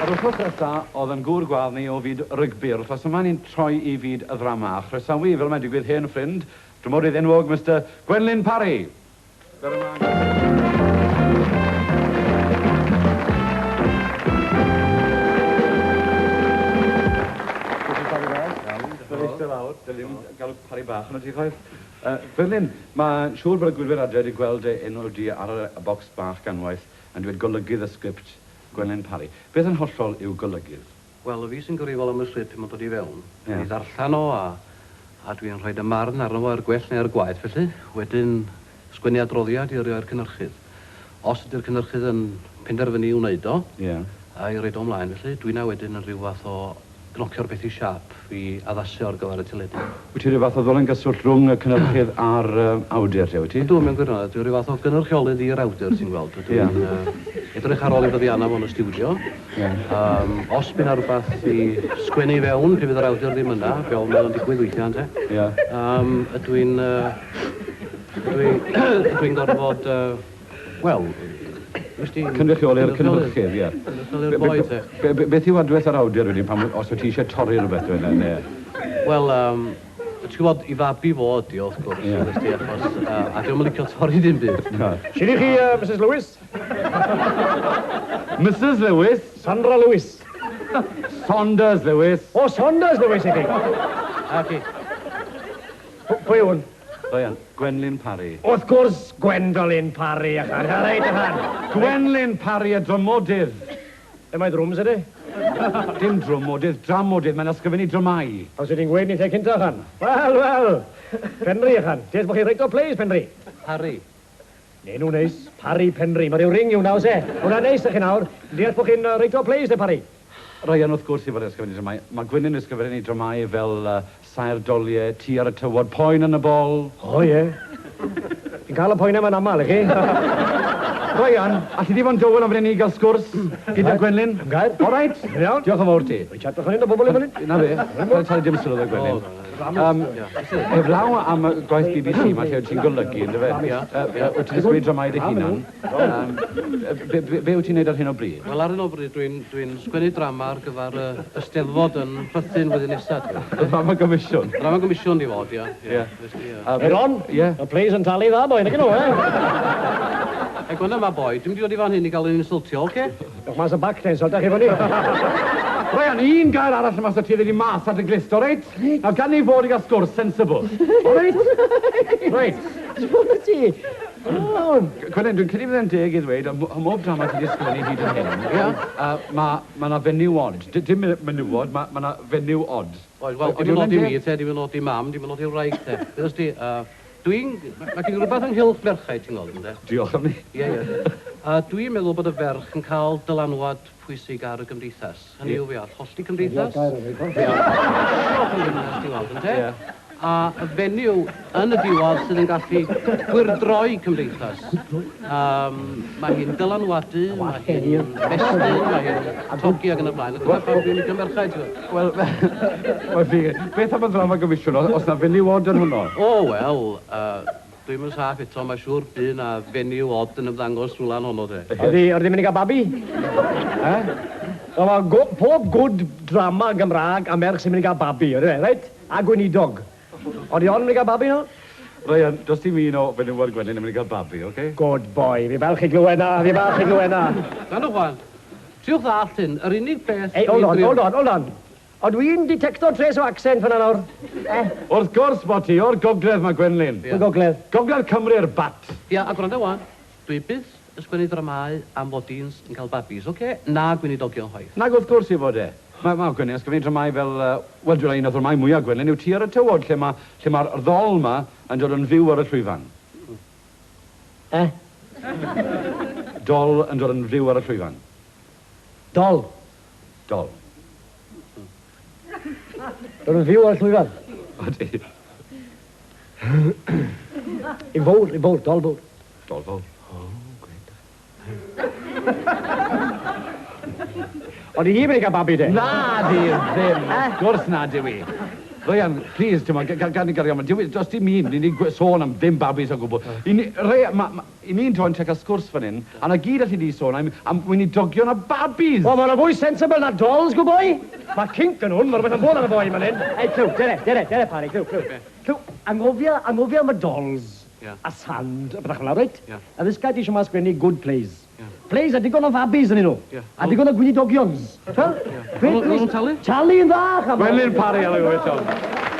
Yr wythnos nesa oedd yn gŵr gwadd ni o fyd rygbi. Yr wythnos yma ni'n troi i fyd y ddrama. A chroesawu, fel mae'n digwydd, hen ffrind, dramodydd enwog, Mister Gwenlyn Parry. Galw Parry bach yn y ti chwaith. Gwenlyn, mae'n siŵr bod y gwylwyr adre wedi gweld dy enw di ar y bocs bach ganwaith yn dweud golygydd y sgript Gwenlyn Parry. Beth yn hollol yw golygydd? Wel, y fi sy'n gyfrifol am y sgrip pan mae'n dod i fewn. Dwi'n ei ddarllen o a a dwi'n rhoid 'y marn arno fo er gwell neu er gwaeth felly. Wedyn sgwennu adroddiad i yrru o i'r cynhyrchydd. Os ydy'r cynhyrchydd yn penderfynu i'w wneud o, a'i roid o ymlaen felly, dwi'na wedyn yn rhyw fath o gnocio'r peth i siâp i addasu o ar gyfer y teledu. Wyt ti rhyw fath o ddolen gyswllt rhwng y cynhyrchydd a'r awdur te, wyt ti? Ydw, mewn gwirionedd. Dwi rhyw fath o gynyrchiolydd i'r awdur, ti'n gweld. Dwi yn edrych ar ôl ei fyddiannau fo yn y stiwdio. Os by' 'na rwbath i sgwennu i fewn pryd fydd yr awdur ddim yna, fel mae o'n digwydd weithiau ynte? Ydw i'n ydw i'n gorfod wel, wnes di... Cynrychioli'r cynhyrchydd, ie. Cynrychioli'r boi, te. Beth yw adwaith yr awdur wedyn, pan, os wyt ti eisiau torri rhywbeth wedyn, neu... Wel, ti'n gwybod, i fabi fo ydi o, wrth gwrs, yeah. Wnes achos, a dio'm yn licio torri dim byd. Na. Si'n i chi, Mrs Lewis? Mrs Lewis? Sandra Lewis. Saunders Lewis. O, Saunders Lewis i chi. A chi. Pwy yw hwn? Ryan, Gwenlyn Parry. Wrth gwrs, Gwendolyn Parry, achan. Ha, reit, achan. Gwenlyn Parry, y dramodydd. E mae drwms ydy? Dim dramodydd, dramodydd, mae'n ysgrifennu dramau. Os ydy'n gweud ni lle cynta, achan. Wel, wel. Penri, achan. Deall bod chi'n reito plays, Penri. Parry. Neu nhw neis. Parry Penri. Mae rhyw ring yw nawr, se. Hwna neis, ych chi nawr. Deall bod chi'n reito plays, de, Parry. Ryan, wrth gwrs, i fod yn ysgrifennu dramau. Mae Gwenlyn yn ysgrifennu dramau fel Saer Doliau, Tŷ ar y Tywod, Poen yn y Bol. O, ie. Fi'n cael y poenau yma'n aml, i chi. Ryan, alli di fod yn dywel am fy ni gael sgwrs gyda Gwenlyn? Am gair. All right. Iawn. Diolch yn fawr ti. Rwy'n chat bach o'n un o bobl i fan hyn. Na fe, paid talu dim sylw iddo Gwenlyn. Heblaw am y gwaith BBC ma lle wyt ti'n golygu, yndyfe? Ie. Wyt ti'n ysgrifennu dramau dy hunan? Be wyt ti'n neud ar hyn o bryd? Wel, ar hyn o bryd dwi'n dwi sgwennu drama ar gyfer y Eisteddfod yn Rhuthun flwyddyn nesaf. Y ddrama gomisiwn? Drama gomisiwn i fod, ia. Ie. Hey Ron, Ie. Y plays yn talu dda, boi, nag nhw, eh? E, gwenda ma, boi, dwi'n mynd i ddod i fan hyn i gael yn insultio, oce? Dewch mas y bac, te, insulta chi fyny. Ryan, un gair arall yma so ti ddim mas at y glist, all right? Nawr, gan ni fod i gael sgwrs sensible, all right? Right. Sbwyd ti? Iawn. Gwenlyn, dwi'n credu bydd e'n deg i ddweud, ym mhob drama ti wedi ysgrifennu hyd yn hyn, mae yna fenywod, dim menywod, mae yna fenyw od. Oes, wel, dim yn od i mi, te, dim yn od i mam, dim yn od i wraig, te. Wyddost ti, dwi'n... Mae gen i rhywbeth ynghylch merchaid, ti'n gweld, ynde? Diolch am ni. Ie, ie. A dwi'n meddwl bod y ferch yn cael dylanwad pwysig ar y gymdeithas. Hynny yw, fe all hollti cymdeithas. Fe all cymdeithas, ti'n gweld, ynde? A y fenyw yn y diwedd sydd yn gallu gwyrdroi cymdeithas. Mae hi'n dylanwadu, mae hi'n mestyn, mae hi'n togi ac yn y blaen. Dyna pam dwi'n licio merchaid, ti'n gweld. Wel, wel, fi, beth am y ddrama gomisiwn, os na fenyw od yn hwnnw? O, wel, dwi'm yn saff eto, mae siŵr bydd na fenyw od yn ymddangos rhywle yn honno, te. Oedd hi mynd i gael babi? Eh? Mae pob good drama Gymraeg a merch sy'n mynd i gael babi, oedd e, reit? A gweinidog. Oedd hi ond mynd i gael babi, no? Ryan, does dim un o fenywod Gwenlyn yn mynd i gael babi, oce? Good boy, fi falch i glywed na, fi falch i glywed na. Gwrandwch wan, triwch ddallt hyn, yr unig beth... Ei, hold on, hold on, hold on. Ond dwi'n detecto trace o accent fyna nawr. Eh? Wrth gwrs bod ti, o'r gogledd mae Gwenlyn. Ie. O'r gogledd. Gogledd Cymru'r bat. Ia, a gwrando wan, dwi byth ysgrifennu dramau am fod dyn yn cael babis, oce? Na gweinidogion chwaith. Nag wrth gwrs i fod e. Mae ma Gwenlyn ysgrifennu dramau fel... Wel, dwi'n un o'r dramau mwyaf Gwenlyn yw Tŷ ar y Tywod, lle mae'r lle ma ddol ma yn dod yn fyw ar y llwyfan. Eh? Dol yn dod yn fyw ar y llwyfan. Dol? Dol. Dod yn fyw ar y llwyfan? Odi. I fawr, i fawr, dol fawr. Dol fawr. Oh, great. Ond i hi mynd i gael babi, de? Na, di ddim. Wrth gwrs na, dyw i. Ryan, please, ti'n ma, gan ni gario ymlaen. Does dim un, ni wedi sôn am ddim babis o gwbl. I ni, Ryan, ma, ma, i ni'n to'n cael sgwrs fan hyn, a na gyd allu di sôn am weinidogion a babis. Wel, mae'n fwy sensible na dolls, good boy. Mae kink yn hwn, mae rhywbeth yn bod ar y boi man hyn. Ei, clyw, dere, dere, dere, Parry, clyw, clyw. Clyw, anghofia, anghofia am y dolls. A sand, a bethau fel 'na, reit? Ie. A this guy di eisiau mas sgwennu good plays. Plays a digon o fabis yn nhw. A digon o gweinidogions. Fel? Ma' nhw'n talu? Talu yn dda, chamo. Gwenlyn Parry, ar y Tom.